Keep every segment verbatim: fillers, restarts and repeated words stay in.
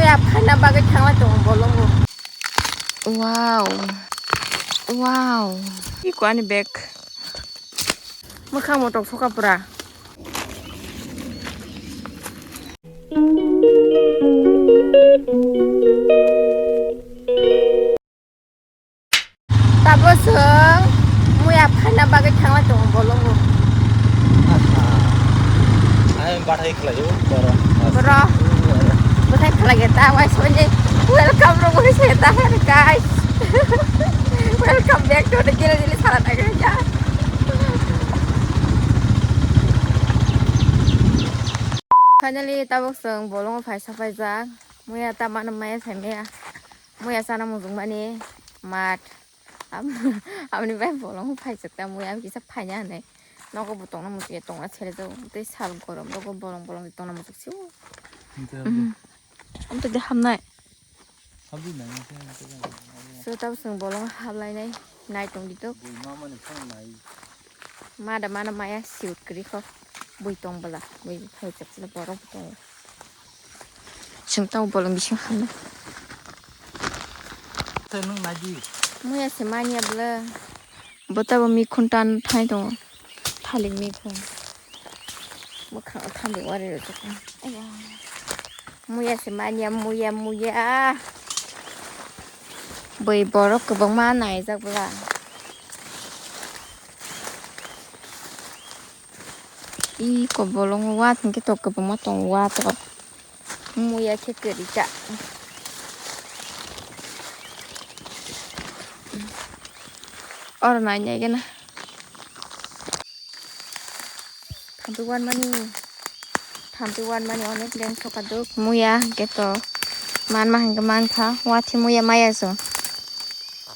Phaina bagwi thangla tongo bolongo. Wow. Wow. Iko ani bag. Mwkhang motok soka pura. Tabuk chwng muya phaina bagwi thangla tongo bolongo. Aha. Ai bathai khlaio, boro. Boro. Bathai khlai ta, wai soni. Welcome rok wai se ta, guys. Welcome back to the Jili Jili Sala Nagarja. Finally, tabuk chwng bolongo phai sapaijak. Muya ta mano maya sai maya. Muya chana mujung mani mat. Am-, amoni bai bolong phaijak ta muya kisa phaina hinwi. Nogo bo tongna muchung ya tongna sele jago. Tei sal gorom rogo bolong bolong tongna muchung sio. Hwnkhe Mhm. Amtwi de hamnai. Habwi nai, hwnkhe, hwnkhe, hwnkhe. So, tabo chwng bolong hablai nai, nai tong di tok. Bui mama ni phone nai. Ma da mana maya siut kwrwi kho. Bui tong bwla, bui phaijak bwla borok bo tongo. Chwng tamo bolong bising hamnai. Tei nwng nai di. Muya se manya bwla. Bo tabo mikhun tan thai tongo. Thalik mikhun. Mwkhang thambi wari rwjak. Aya. Muya se manya, muya, muya. Bui borok kwbangma naijak bwla. Iko bolongo wa hwnkhe tok kwbangma tongo wa tok. Muya khe kwrwi ta. Oro nai nai gana. Thanti wan mani. Thanti wan mani onek leng soka duk. Muya hwnkhe to. Manma hwnkhe mankha. Wathi muya maya so.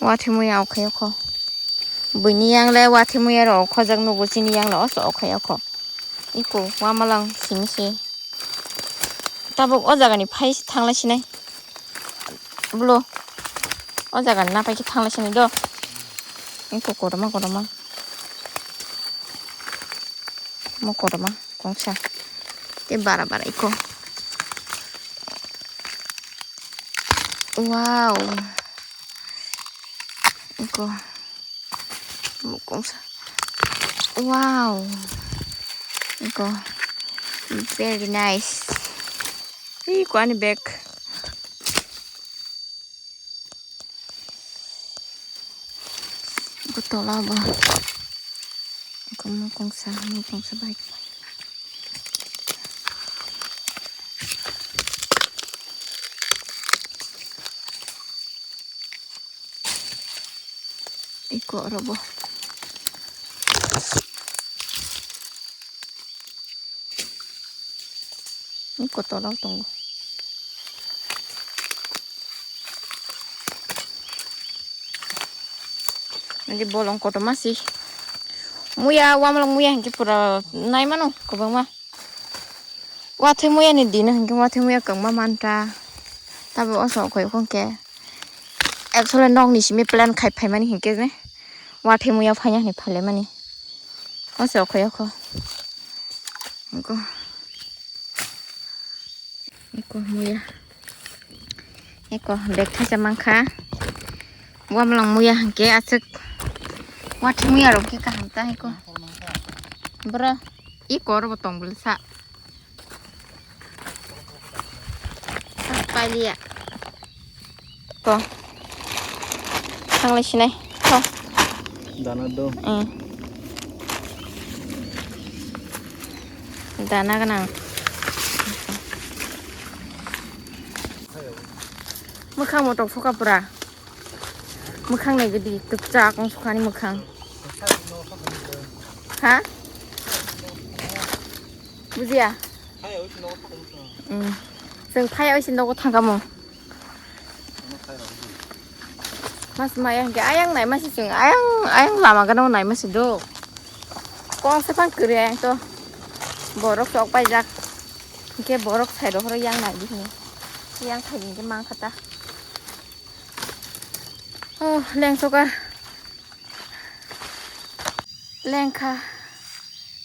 Wathi muya okhai okho. Buini yang le wathi muya ro okhojak nugo chini yang le oso okhai okho. Iko wamalang simi se. Tabuk o jaga ni phai thangla sinai. Blo. O jaga ni napai khe thangla sinai do. Iko kotorma kotorma. Mo kotorma kongsa. Te bara bara iko. Wow. Iko. Mukungsa. Wow. Iko. Very nice. Iko ani bag. Iko tola bo. Iko mukungsa, mukungsa bike. Iko oro bo. Iko tola tongo. Nadi bolong kotorma si. Muya, wamlong muya hingke pura nai mano, kwbangma. Wathwi muya ni dino hingke wathwi muya kwbangma manta. Tabo oso okhoi okhong khe. Actually, nokni simi plan khai phaimani hingke ne. Wathwi muya phaiya hinwi phailaimani. Oso okhoi okho. Eko. Eko muya. Eko bag thaisa mankha. Wamlong muya hingke aswk. Wathwi muya rok khe kaham ta eko. Bro, eko oro bo tong bwlsa. Pailiya. Ko. Thanglai sinai. Ko. Dana do. Eh. Dana gwnang. Mwkhang motok soka pura. Mwkhang nai gidi tukchak wng sukha ni mwkhang. Ha? Bujiya? Mm. Chwng phai oi si nogo thangkamo. Mas maya hingke ayang nai masi chwng ayang, ayang lama gana nai masi do. Kong sephang kwrwi ayang to. Borok sok paijak. Hingke borok sai rohoro yang nai di hini. Yang thai hingke mang khata. Oh, lengsoka. Lengkha.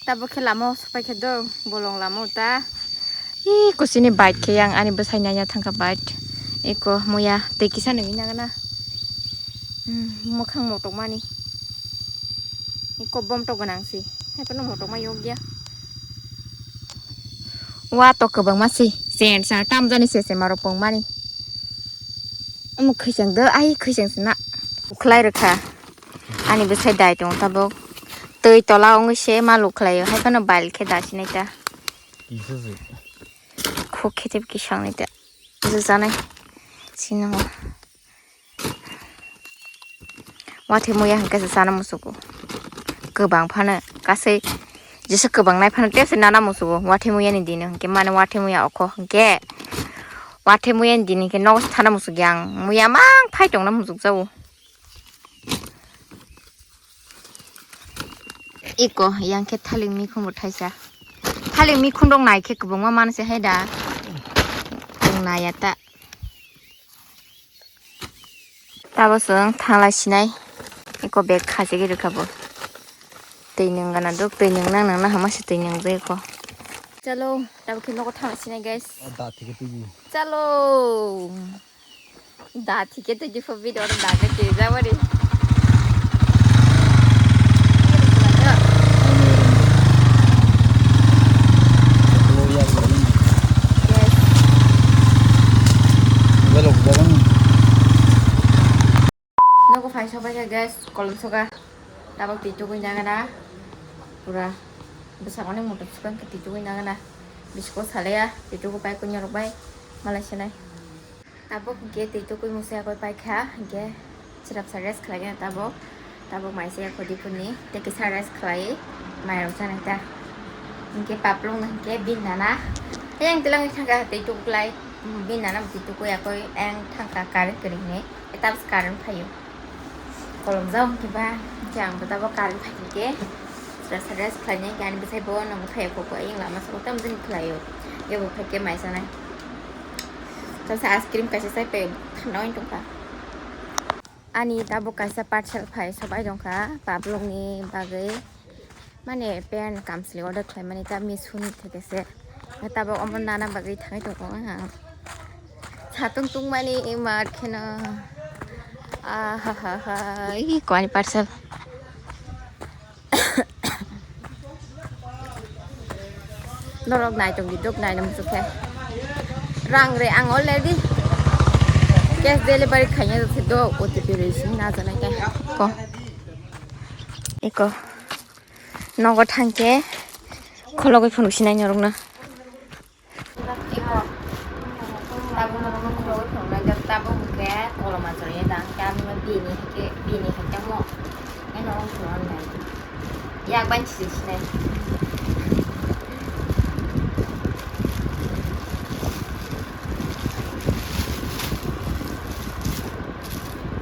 Tabuk khe lama o sopai khe do, bolong lama o ta. Ih, kusini bike khe yang ani bwsai naiya thangkha bike. Eko muya tei kisa nungwi nagana. Hmm, mwkhang motokmani. Eko bomtok gwnang si. Hai phano motokma yokya. Wa to kwbangma si. Sen sa tamjani se se marok pongmani. Omo khwisang do, ai khwisang sina. Ukhlai rwkha. Ani bwsai dai tongo tabuk. Twi tola wngwi se ma lukhlaio. Hai phano bal khe da sinai ta. Kisa se. Khuk khe tei kisang nai ta. Bwsa chanai. Sino. Wathe muya hwnkhe se chana musugo. Kwbang phano kasai jesa kwbang nai phano tei se nana musugo. Wathe muya ni dino hwnkhe mane wathe muya okho hwnkhe. Wathe muya ni dini hwnkhe nogo se thana musugo ang. Muya mang phai tongna musuk jao. Iko yang khe thaling mikhum bo thaisa. Thaling mikhum rok nai khe kwbangma manse hai da. Chwng naiya ta. Tabo chwng thanglai sinai. Iko bag khachigwi rwkha bo. Twi nwng gana duk, twi nwng nang nang na hama se twi nwng jai ko. Chalo, tabo khe nogo thang sinai guys. Da thike tubu. Chalo. Da thike tubu pho video da ke ke jawari. Yes. Belok jalan. Nogo phai sobai kha guys, kolom soga. Tabok twi tugui nagana. Pura bwsakni motor swkang khe twi tugui nagana. Bisko salaya, twi tugu pai kunyorok bai. Malai sinai. Tabok hwnkhe twi tugui musa yakoi pai kha, hwnkhe chwrapsa rest khlai khe tabok. Tabok maisa yakho dipuni, tei kisa rest khlai, mairok chanai ta. Hwnkhe paplung no hwnkhe bin nana. Yang tilang thangka twi tugu lai, bin nana twi tugu yakoi, yang thangka current kwrwi hwnwi. Tabs current phaio. Kolom jao hwnkhe ba, hwnkhe ang bo tabok current phai hwnkhe, sra sra rest khlainai hwnkhe ani bwsai bo nang phai koko ayang lama sabo tamo jani khlaio. Ebo phai khe mai sanai. Tamsa ice cream kaisa chai pai thanda oi tongkha. Ani tabok kaisa parcel phai sobai tongkha, pablokni bagwi. Mane pen kamsli order khlaimani ta miss hwn thekese. Tabok omo nana bagwi thangwi tongo ang. Satung tungmani mar kheno. Ahahaha. Ih, kwani parcel. Norok nai tong di dok nai nam sukhe. Rang re ang already cash delivery khaina se do O T P re sing na janai ta. Ko. Eko. Nogo thangkhe khologwi phunuk sinai norokno. Tabuk norokno khologwi phunuknai jak, tabuk hwnkhe kolom achukya da, hwnkhe aboni bini hwnkhe, bini hwnkhe mo. Eno wng phunuknai. Yak bai chisi sinai.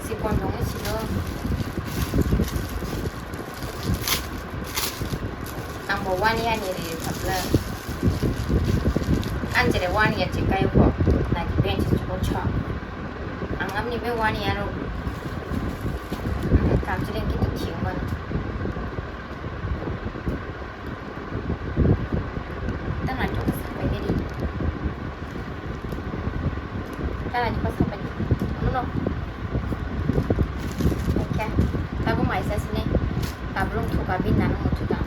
Sikon tongwi silo. Ang bo one year ni ri thapla. Ang jere one year chikayo pho. Nai pant si chuko cha. Ang amni be one year ro. Kam chile kitu thiyo man. Tang nai chok sapai de di. Tang nai chok sapai di. Ano no. Oke. Tabu mai sa sini. Tablong thuka bin nang mo thuka.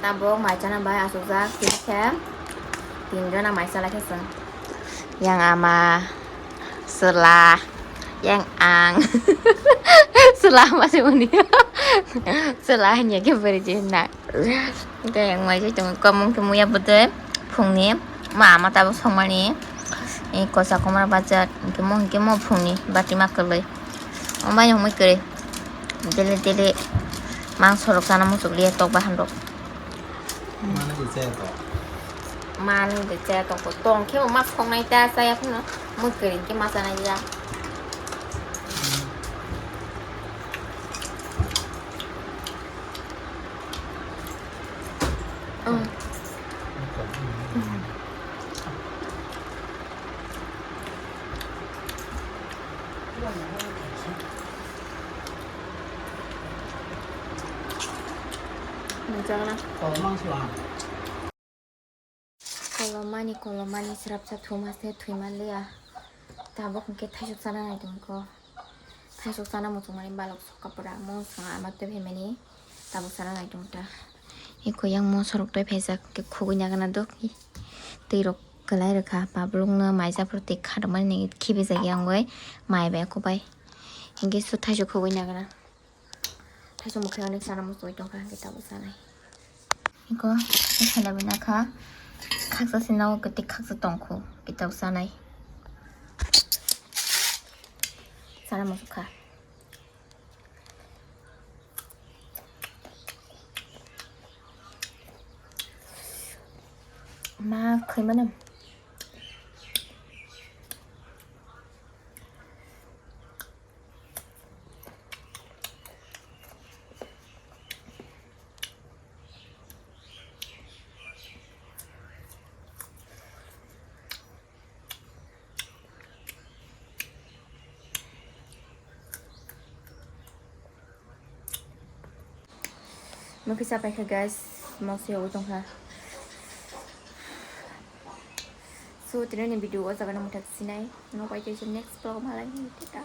Tabok mai chana bai asukjak, tini khe tin jona mai chalai khe chwng. Yang ama, chwla, yang ang. Chwla ama se uni. Chwla hanya khe bwrwi je na. Tei yang mai se tongo, kwmwng khe muya bwtwi phungni ma ama tabuk songmani. I kosa komar bachar, hwnkhe mo, hwnkhe mo phungni bati ma kwlwi. Omo bai hwnwi kwrwi. Daily, daily mangso rok chana muchuk liya tok bahan rok. Mani de chaya tok. Mani de chaya tok. Tong khe ma songnai ta chaya phano. Mui kwrwi khe ma chanai ya. Mm. Nukjakna. Kolomani, kolomani, srapsa thuma se thwima liya. Tabuk hwnkhe thaisok chana naitongkho. Thaisok chana muchungmani balok sokha pura. Mo sanga ama tei phaimani tabuk chana naitong ta. Eko yang mo sorok tei phaijak khe khugui nagana dok. Twi rok kwlai rwkha. Pablok no maijak phuru twi khatomani nini khibijak yang bai mai bai eko bai. Hinkhe su thaisok khugui nagana. Thaisok mwkhai onek chana muchungui tongkha, hwnkhe tabuk chanai. Iko, khe khaina bai nakha. Khaksa se nago, kete khaksa tongkho, khe tabuk chanai. Chana muchungkha. Ma, khaimano. Mokhe chapai kha guys, mosiyogwi tongkha. So, tini ni video o jaga no mwthak sinai. Nobai tei next vlog malai ni tata.